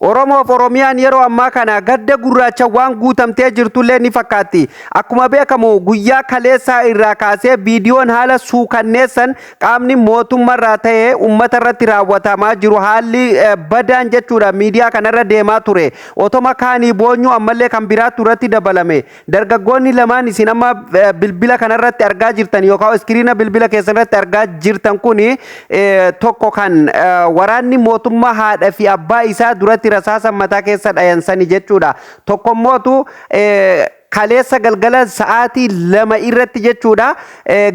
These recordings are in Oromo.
Oromoof Oromiyaan yeroo ammaa kana gadda gurraacha waan guutamtee jirtullee ni fakkaatti. Akkuma beekamu guyyaa kaleessaa irraa kaasee viidiyoon haala suukanneessan qaamni mootummarraa ta'ee uummata irratti raawwatamaa jiru haalli badaan jechuudha miidiyaa kanarra deemaa ture. Otoma kaanii boonyuu ammallee kan biraattu irratti dabalame. Dargaggoonni lamaan isin amma bilbila kanarratti argaa jirtan yookaan iskiriina bilbila keessan irratti argaa jirtan kuni tokko kan waraanni mootummaa haadha fi abbaa isaa duratti rasaasa mataa keessa dhayan sani jechuudha. Tokko immootu kaleessa galgala sa'aatii 2 irratti jechuudha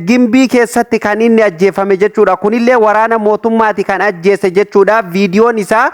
Gimbii keessatti kan inni ajjeefame jechuudha. Kunillee waraana mootummaati kan ajjeese jechuudha. Viidiyoon isaa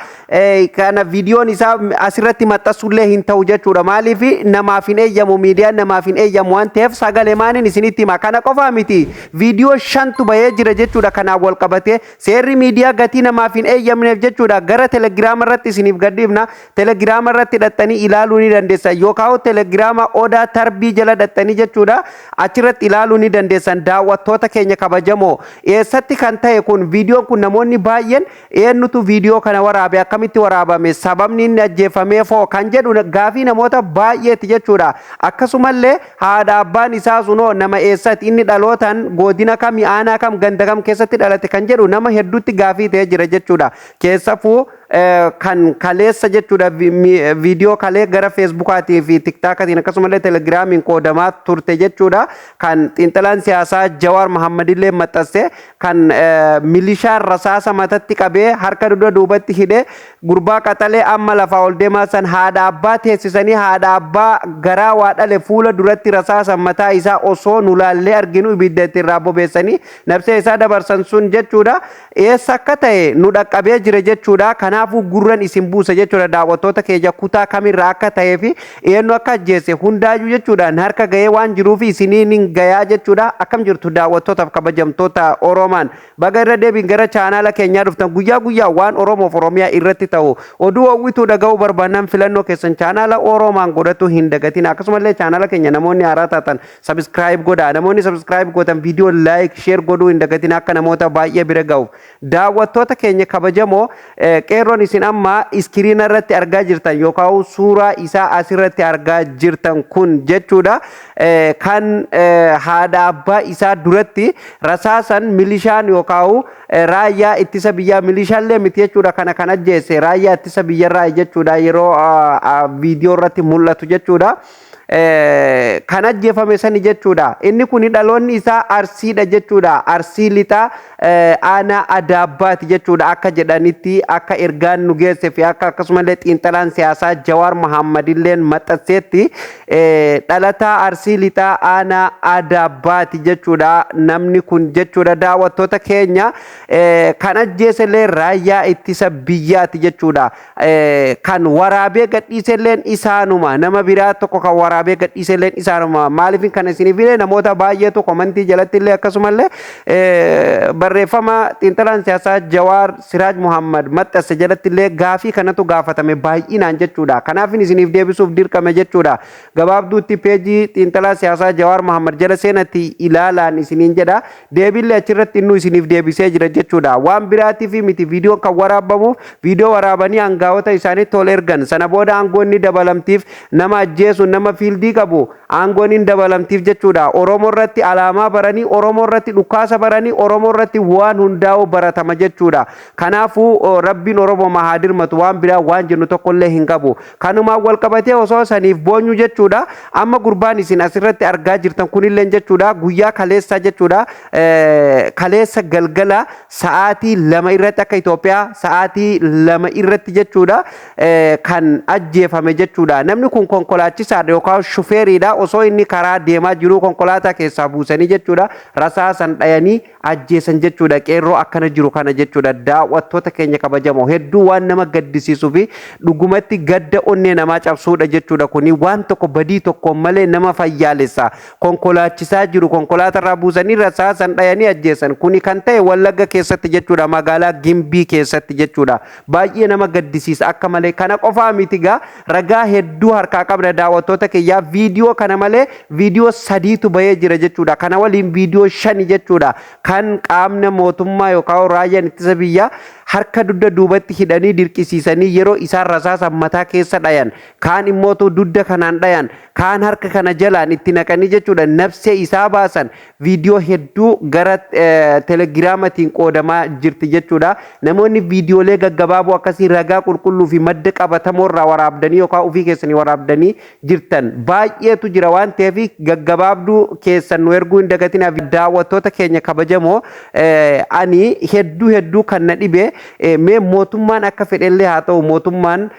kana viidiyoon isaa asirratti maxxansullee hin ta'u jechuudha. Maaliif namaaf hin eeyyamu, miidiyaan namaaf hin eeyyamu waan ta'eef sagalee maaniin isinitti hima. Kana qofaa miti, viidiyoo shantu bahee jira jechuudha. Kanaan wal qabatee seerri miidiyaa gatii namaaf hin eeyyamneef jechuudha. Gara telegiraama irratti isiniif gadhiifna. Telegiraama irratti dhaxxanii ilaaluu ni dandeessan yookaan telegiraama Odaa Tarbii jala dhaxxanii jechuudha. Achirratti ilaaluu ni dandeessan. Daawwattoota keenya kabajamoo, eessatti kan ta'e kun viidiyoon kun? Namoonni baay'een eenyutu viidiyoo kana waraabe, akkamitti waraabame, sababni inni ajjeefameefoo kan jedhu gaafii namoota baay'eeti jechuudha. Akkasumallee haadha abbaan isaa sunoo nama eessatti, inni dhalootaan godina kam, aanaa kam, ganda kam keessatti dhalate kan jedhu nama hedduutti gaafii ta'ee jira jechuudha. Keessafuu kan kaleessa jechuudha, viidiyoo kalee gara feesbuukaatii fi tiktaakaatiin akkasumallee telegiraamiin qoodamaa turte jechuudha. Kan xiinxalaan siyaasaa Jawaar Mahammadillee maxxanse, kan milishaan rasaasa matatti qabee harka dugda duubatti hidhee gurbaa qaxalee amma lafaa ol deemaa san haadha abbaa teessisanii haadha abbaa garaa waa dhale fuula duratti rasaasa mataa isaa osoo nu laallee arginu ibidda itti irraa bobeessanii nabsee isaa dabarsan sun jechuudha. Eessa akka ta'e nu dhaqqabee jira jechuudha. Kanaafuu gurran isin buusa jechuudha, daawwattoota keenya, kutaa kamirraa akka ta'ee fi eenyu akka ajjeese hundaayyuu jechuudhaan harka gahee waan jiruuf isiniin hin gayaa jechuudha. Akkam jirtu daawwattootaaf kabajamtoota Oromaan? Baga irra deebiin gara chaanaala keenyaa dhuftan. Guyyaa guyyaa waan Oromoof Oromiyaa irratti ta'u oduu hawwituu dhaga'uu barbaannan filannoo keessan chaanaala Oromaan godhatu hin dagatin. Akkasumallee chaanaala keenya namoonni haaraa taatan subscribe godhaa. Namoonni subscribe gootan viidiyoo like, share godhuu hin dagatin akka namoota baay'ee bira ga'uuf. Daawwattoota keenya kabajamoo, qeerroon isin amma iskiriina irratti argaa jirtan yookaan suuraa isaa asirratti argaa jirtan kun jechuudha, kan haadha abbaa isaa duratti rasaasan milishaan yookaan raayyaa ittisa biyyaa, milishaallee miti jechuudha, kana kan ajjeese raayyaa ittisa biyyarraa jechuudha, yeroo viidiyoo irratti mul'atu jechuudha. Kan ajjeefame sani jechuudha. Inni kun dhaloonni isaa Arsiidha jechuudha. Arsii Lixaa, aanaa Adaabbaati jechuudha. Akka jedhanitti, akka ergaan nu geesse fi akka akkasumallee xiinxalaan siyaasaa Jawaar Mohammad illeen maxxanseetti, dhalataa Arsii Lixaa, aanaa Adaabbaati jechuudha. Namni kun jechuudha, daawwattoota keenya, kan ajjeesellee raayyaa ittisa biyyaati jechuudha. Kan waraabee gadhiiselleen isaanuma, nama biraa tokko kan waraabee gadhiiselleen isaanuma. Maaliif kan isiniif illee namoota baay'eetu komantii jalatti illee akkasumallee barreeffama xiinxalaan siyaasaa Jawaar Siraaj Muhammad maxxanse jalatti illee gaafii kanatu gaafatame baay'inaan jechuudha. Kanaaf isiniif deebisuuf dirqame jechuudha. Gabaabduutti peejii xiinxalaa siyaasaa Jawaar Muhammad jala seenatti ilaalaan isiniin jedha. Deebiillee achirratti innuu isiniif deebisee jira jechuudha. Waan biraatiif miti viidiyoon kan waraabamu. Viidiyoo waraabanii aangaa'ota isaaniitti ol ergan. Sana booda aangoon ni dabalamtiif. Nama ajjeesu, nama fiildii qabu, aangoon hin dabalamtiif jechuudha. Oromoo irratti alaamaa baranii, Oromoo irratti dhukaasa baranii, Oromoo irratti waan hundaa'u baratama jechuudha. Kanaafuu Rabbiin Oromoo haa dirmatu, waan biraa waan jennu tokkollee hin qabu. Kanumaan wal qabatee osoo saniif boonyu jechuudha. Amma gurbaan isin asirratti argaa jirtan kunillee jechuudha, guyyaa kaleessaa jechuudha. Kaleessa galgala sa'aatii 2 irratti, akka Itoophiyaa sa'aatii 2 irratti jechuudha, kan ajjeefame jechuudha. Namni kun konkolaachisaadha yookaan shufeeriidha. Osoo inni karaa deemaa jiru konkolaataa keessaa buusanii jechuudha. Rasaasan dhayanii ajjeesan jechuudha. Qeerroo akkana jiru kana jechuudha. Daawwattoota keenya kabajamoo, hedduu waan nama gaddisiisuu fi dhugumatti gadda onnee namaa cabsuudha jechuudha. Kuni waan tokko badii tokkoon malee nama fayyaalessa konkolaachisaa jiru konkolaatarraa buusanii rasaasan dhayanii ajjeesan. Kuni kan ta'e Wallagga keessatti jechuudha. Magaalaa Gimbii keessatti jechuudha. Baay'ee nama gaddisiisa akka malee. Kana qofaa miti gaa, ragaa hedduu harkaa qabna, daawwattoota kiyyaa. Viidiyoo kana malee viidiyoo sadiitu bahee jira jechuudha. Kana waliin viidiyoo shani jechuudha. Kan qaamni mootummaa yookaan raayyaan ittisa biyyaa Harka dugda duubatti hidhanii dirqisiisanii yeroo isaan rasaasan mataa keessa dhayan, kaan immootu dugda kanaan dhayan, kaan harka kana jalaan itti naqanii jechuudha nafsee isaa baasan. Viidiyoo hedduu gara telegiraamatiin qoodamaa jirti jechuudha. Namoonni viidiyoolee gaggabaaboo akkasii ragaa qulqulluu fi madda qabatamoo irraa waraabdanii yookaan ofii keessanii waraabdanii jirtan baay'eetu jira waan ta'eef, gaggabaabduu keessan nu erguu hin dagatinaa. Daawwattoota keenya kabajamoo, ani hedduu hedduu kan na dhibe, mee mootummaan akka fedhellee haa ta'u, mootummaan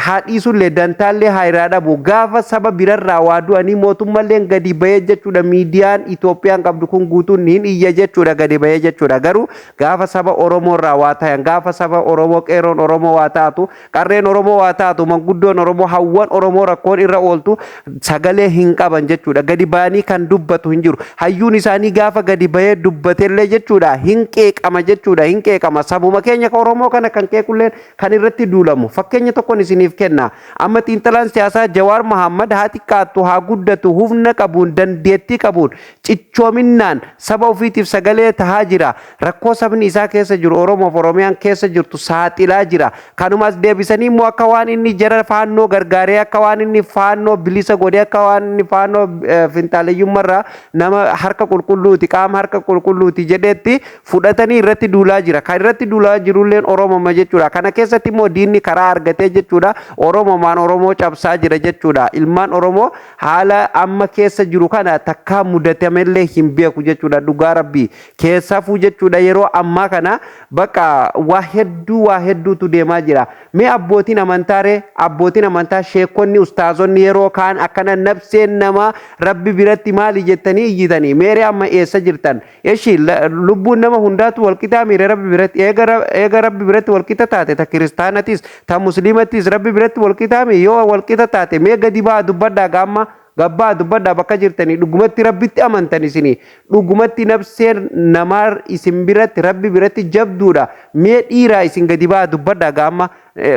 haa dhiisullee, dantaallee haa irraa dhabu, gaafa saba birarraa waa du'anii mootummalleen gadi bahee jechuudha, miidiyaan Itoophiyaan qabdu kun guutuun hin iyya jechuudha, gadi bahee jechuudha. Garuu gaafa saba Oromoo irraa waa ta'an, gaafa saba Oromoo, qeerroon Oromoo waa taatu, qarreen Oromoo waa taatu, manguddoon Oromoo, hawwan Oromoo rakkoon irra ooltu, sagalee hin qaban jechuudha. Gadi ba'anii kan dubbatu hin jiru. Hayyuun isaanii gaafa gadi bahee dubbatellee jechuudha hin qeeqama jechuudha, hin qeeqama. Sabuma keenya ka Oromoo kana kan qeequlleen kan irratti duulamu. Fakkeenya tokkoon isiniif kenna. Amma xiinxalaan siyaasaa Jawaar Mohammad haa xiqqaattu haa guddatu, humna qabuun, dandeettii qabuun, cichoominnaan saba ofiitiif sagalee tahaa jira. Rakkoo sabni isaa keessa jiru, Oromoof Oromiyaan keessa jirtu saaxilaa jira. Kanumas deebisanii immoo akka waan inni jara faannoo gargaaree, akka waan inni faannoo bilisa godhee, akka waan inni faannoo finxaaleyyummaarraa nama harka qulqulluuti, qaama harka qulqulluuti jedheetti fudhatanii irratti duulaa jira. Kan irratti duulaa jirulleen Oromoma jechuudha. Kana keessatti immoo diinni karaa argatee jechuudha Oromomaan Oromoo cabsaa jira jechuudha. Ilmaan Oromoo haala amma keessa jiru kana takkaa mudatamellee hin beeku jechuudha, dhugaa rabbii. Keessafuu jechuudha yeroo ammaa kana bakka waa hedduu, waa hedduutu deemaa jira. Mee abbootiin amantaa ree, abbootiin amantaa, sheekonni, ustaazonni yeroo kaan akkana nafseen namaa rabbi biratti maali jettanii iyyitanii, meeree amma eessa jirtan? Eshi, lubbuun nama hundaatu walqixaa miire rabbi biratti? Eega rabbi biratti walqixa taate, ta kiristaanatis ta musliimattis rabbi biratti walqixaa mi? Yoo walqixa taate, mee gadi ba'aa dubbadhaa. Gaamma gabbaa dubbadhaa bakka jirtanii. Dhugumatti rabbitti amantan isinii? Dhugumatti nafseen namaa isin biratti, rabbi biratti jabduudha? Mee dhiiraa isin gadi ba'aa dubbadhaa. Gaamma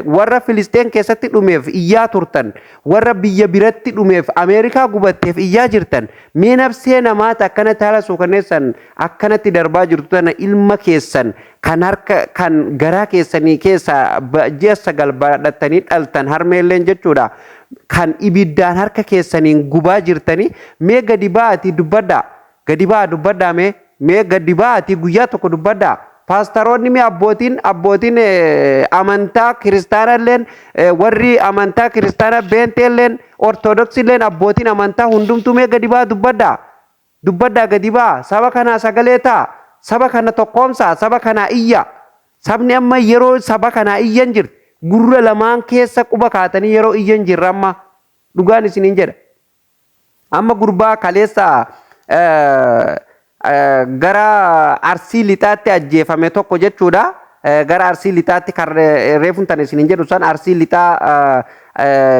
warra Filisxeen keessatti dhumeef iyyaa turtan, warra biyya biratti dhumeef, Ameerikaa gubatteef iyyaa jirtan, mee nafsee namaata akkanatti haala suukaneessan akkanatti darbaa jirtu tana, ilma keessan kan harka kan garaa keessanii keessaa ji'a 9 baadhattanii dhaltan, harmeelleen jechuudha, kan ibiddaan harka keessaniin gubaa jirtanii, mee gadi ba'aatii dubbadhaa. Gadi ba'aa dubbadhaa. Mee gadi ba'aatii guyyaa tokko dubbadhaa. Paastaroonni, mee abbootiin amantaa kiristaanalleen, warri amantaa kiristaanaa beenteelleen, ortodoksiilleen, abbootiin amantaa hundumtuu mee gadi ba'aa dubbadhaa. Dubbadhaa, gadi ba'aa, saba kanaa sagalee ta'a, saba kana tokkoomsaa, saba kanaa iyya. Sabni amma yeroo saba kanaa iyyan jirti. Gurra lamaan keessa quba kaatanii yeroo iyyan jirra amma, dhugaan isiniin jedha. Amma gurbaa kaleessa gara Arsii Lixaatti ajjeefame tokko jechuudha. Gara Arsii Lixaatti kan reefuun tana isiniin jedhu san, Arsii Lixaa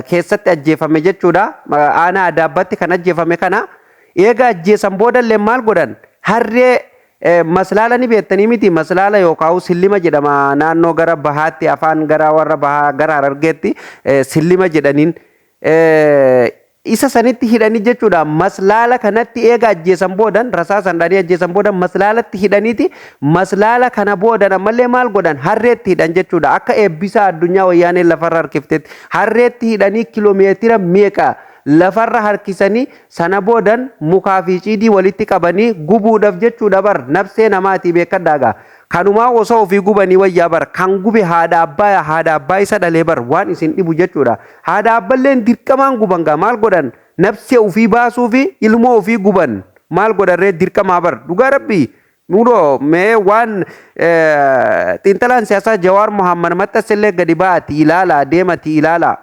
keessatti ajjeefame jechuudha. Aanaa Adaabbatti kan ajjeefame kana eega ajjeesan boodallee maal godhan? Harree maslaala ni beektanii miti? Maslaala yookaan sillima jedhama naannoo gara bahaatti, afaan gara warra bahaa, gara Harargeetti sillima jedhaniin. Isa sanitti hidhanii jechuudha. Maslaala kanatti eega ajjeesan boodan, rasaasan dhanii ajjeesan boodan, maslaalatti hidhaniiti, maslaala kana boodan ammallee maal godhan? Harreetti hidhan jechuudha. Akka eebbisaa addunyaa wayyaaneen lafarra harkiftetti harreetti hidhanii kiloomeetira meeqa lafarra harkisanii, sana boodan mukaa fi ciidii walitti qabanii gubuudhaaf jechuudha. Bar nafsee namaatii beekadhaagaa. Kanumaa osoo ofii gubanii wayyaa. Bar kan gube haadha abbaa isa dhalee. Bar waan isin dhibu jechuudha, haadha abballeen dirqamaan guban gaa. Maal godhan? Nafsee ofii baasuu fi ilmoo ofii guban. Maal godhan ree? Dirqamaa bar, dhugaa rabbii. Mudoo mee waan xiinxalaan siyaasaa Jawaar Mohammad maxxansillee gadi ba'aati ilaalaa, deemati ilaalaa.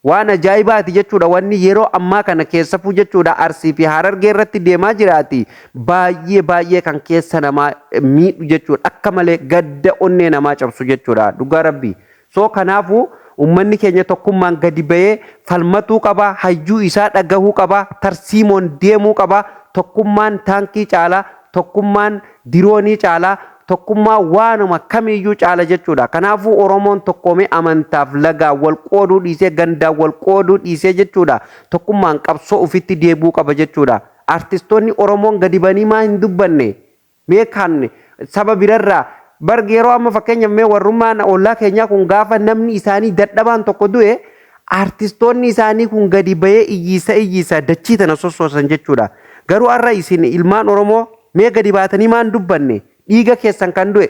Waan ajaa'ibaati jechuudha wanni yeroo ammaa kana keessafuu jechuudha Arsii fi Harargee irratti deemaa jiraati. Baay'ee baay'ee kan keessa namaa miidhu jechuudha, akka malee gadda onnee namaa cabsu jechuudha, dhugaa rabbii. So kanaafuu uummanni keenya tokkummaan gadi bahee falmatuu qaba, hayyuu isaa dhagahuu qaba, tarsiimoon deemuu qaba. Tokkummaan taankii caalaa, tokkummaan diroonii caalaa, tokkummaa waanuma kamiyyuu caala jechuudha. Kanaafuu Oromoon tokkoomee amantaaf lagaa wal qooduu dhiisee, gandaan wal qooduu dhiisee jechuudha. Tokkummaan qabsoo ofitti deebi'uu qaba jechuudha. Artistoonni Oromoon gadi banii maa hin dubbanne? Mee kan saba birarraa Bar yeroo amma fakkeenyaaf mee warrummaan ollaa keenyaa kun gaafa namni isaanii dadhabaan tokko du'e, artistoonni isaanii kun gadi bahee iyyiisa iyyiisa dachii tana sossoosan jechuudha. Garuu har'a isin ilmaan Oromoo mee gadi baatanii maan dubbanne? Dhiiga keessan kan du'e.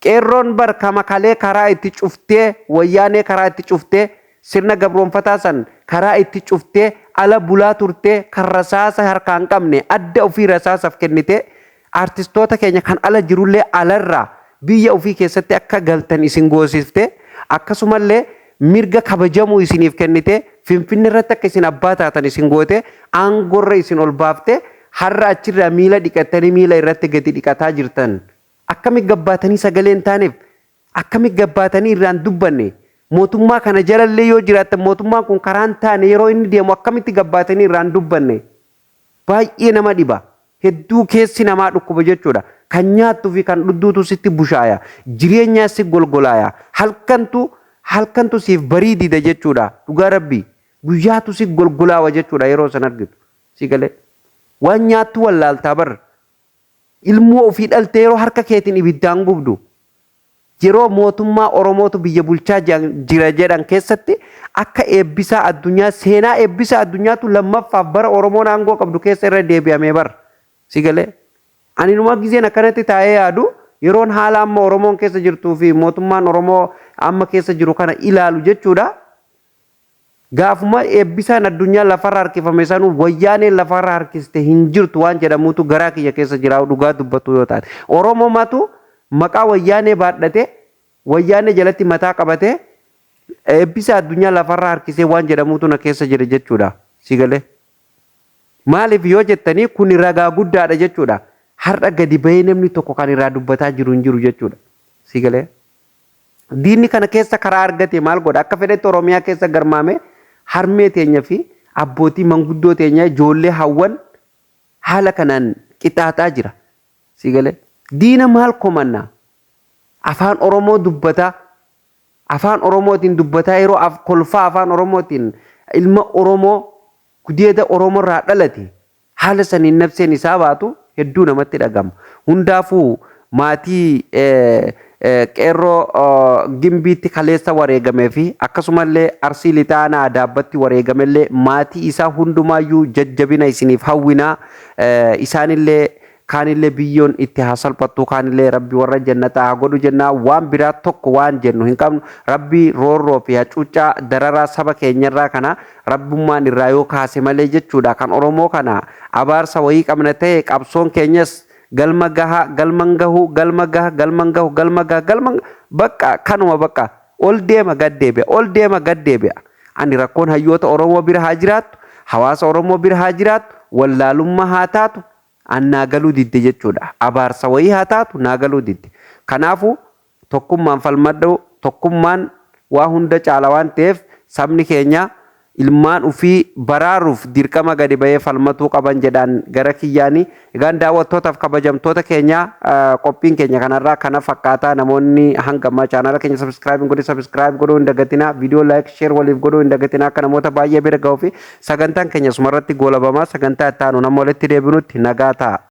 Qeerroon bar kama kalee karaa itti cuftee, Wayyaanee karaa itti cuftee, sirna gabroonfataa san karaa itti cuftee ala bulaa turtee, kan rasaasa harkaa hin qabne adda ofii rasaasaf kennitee, artistoota keenya kan ala jirullee alarraa biyya ofii keessatti akka galtan isin goosifte, akkasumallee mirga kabajamuu isiniif kennite, Finfinne irratti akka isin abbaa taatan isin goote, aangorra isin ol baafte, har'a achirraa miila dhiqattanii miila irratti gadi dhiqataa jirtan. Akkami gabbaatanii sagalee hin taaneef? Akkami gabbaatanii irraan dubbanne? Mootummaa kana jalallee yoo jiraattan, mootummaan kun karaa hin taane yeroo inni deemu akkamitti gabbaatanii irraan dubbanne? Baay'ee nama dhiba. Hedduu keessi namaa dhukkuba jechuudha. Kan nyaattuu fi kan dhudduutu sitti bushaaya. Jireenyaa si golgolaaya. Halkantu halkantu siif barii dida jechuudha. Dhugaa Rabbii. Guyyaatu si golgolaawa jechuudha yeroo san argitu. Si galee. Waan nyaattu wallaaltaa bar. Ilmoo ofii dhaltee yeroo harka keetiin ibiddaan gubdu. Yeroo mootummaa Oromootu biyya bulchaa jira jedhan keessatti akka Eebbisaa Addunyaa, seenaa Eebbisaa Addunyaatu lammaffaaf bara Oromoon aangoo qabdu keessa irra deebi'amee bar. Si galee? Ani numa gizeen akkanatti taa'ee yaadu, yeroon haala amma Oromoon keessa jirtuu fi mootummaan Oromoo amma keessa jiru kana ilaalu jechuudha. Gaafuma Eebbisaan Addunyaa lafarra harkifame sanuu Wayyaaneen lafarra harkiste hin jirtu waan jedhamutu garaa kiyya keessa jira, dhugaa dubbatuu yoo taate. Oromomatu maqaa Wayyaanee baadhate, Wayyaanee jalatti mataa qabate Eebbisaa Addunyaa lafarra harkisee waan jedhamutu na keessa jira jechuudha. Si galee? Maaliif yoo jettanii, kuni ragaa guddaadha jechuudha. Har'a gadi bahee namni tokko kan irraa dubbataa jiru hin jiru jechuudha. Si galee? Diinni kana keessa karaa argate maal godha? Akka fedhetti Oromiyaa keessa garmaame harmee teenya fi abbootii manguddoo teenya, ijoollee hawwan haala kanaan qixaaxaa jira. Si galee? Diina maal komanna? Afaan Oromoo dubbataa, afaan Oromootiin dubbataa, yeroo kolfaa afaan Oromootiin ilma Oromoo gudeeda Oromoo irraa dhalate haala saniin nafseen isaa baatu hedduu namatti dhagama. Hundaafuu maatii qeerroo Gimbiitti kaleessa wareegamee fi akkasumallee Arsii Lixaa aanaa Adaabbatti wareegamellee maatii isaa hundumaayyuu jajjabina isiniif hawwinaa. Isaanillee kaanillee biyyoon itti haa salphattu, kaanillee Rabbi warra jannataa haa godhu jennaa. Waan biraa tokko waan jennu hin qabnu. Rabbi roorroo fi hacuuccaa dararaa saba keenyarraa kana Rabbummaan irraa yoo kaase malee jechuudha. Kan Oromoo kana abaarsa wayii qabna ta'e, qabsoon keenyas galma gaha, galman gahu, galma gaha, galman gahu, galma gaha, galma bakka kanuma bakka ol deema gad deebi'a, ol deema gad deebi'a. Ani rakkoon hayyoota Oromoo bira haa jiraattu, hawaasa Oromoo bira haa jiraattu, wallaalummaa haa taatu, an naa galuu didde jechuudha. Abaarsa wayii haa taatu, naa galuu didde. Kanaafu tokkummaan falmadhu, tokkummaan waa hunda caala waan ta'eef sabni keenya ilmaan ufii baraaruuf dirqama gadi bahee falmatuu qaban jedhaan gara kiyyaani. Egaan daawwattootaaf kabajamtoota keenya, qophiin keenya kanarraa kana fakkaataa. Namoonni hanga ammaa chaanaala keenya subscribe hin godhin, subscribe godhuu hin dagatinaa. Viidiyoo like, share waliif godhuu hin dagatinaa, akka namoota baay'ee bira ga'uu fi sagantaan keenya asumarratti goolabamaa. Sagantaa itti aanu nama walitti deebinutti nagaa ta'a.